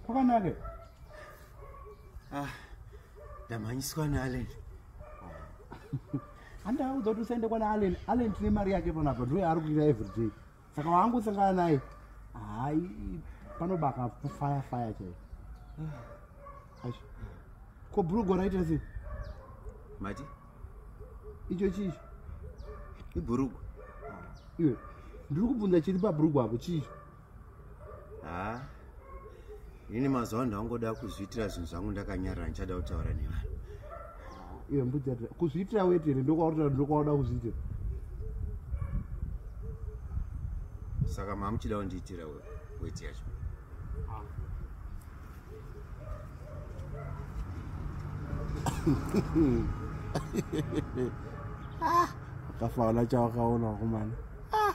Kwakanaka. Ah, ndamhanyiswa naAllen. Handaudza kuti usaende kwana Allen. Allen tine mari yake panapa, ndiye ari kuita everyday. Saka waangosangana naye. Hayi, panobaka fire fire chaiyo. Ashi. Ko bhurugwa raita sei? Mati? Icho chii? Ibhurugwa. Iwe, ndiri kubvunza chiri pabhurugwa apo chii? Ha. Ini mazuva ndangoda kuzviitira zvinhu zvangu ndakanyarara, ndichada kutaura nevanhu. Iwe mbudzi yati kuzviitira weti here ndokwauri ndokwauda kuzviitira. Saka mamuchida kundiitira weti yacho. Ah, wakafaona chawakaona wakomana. Ah.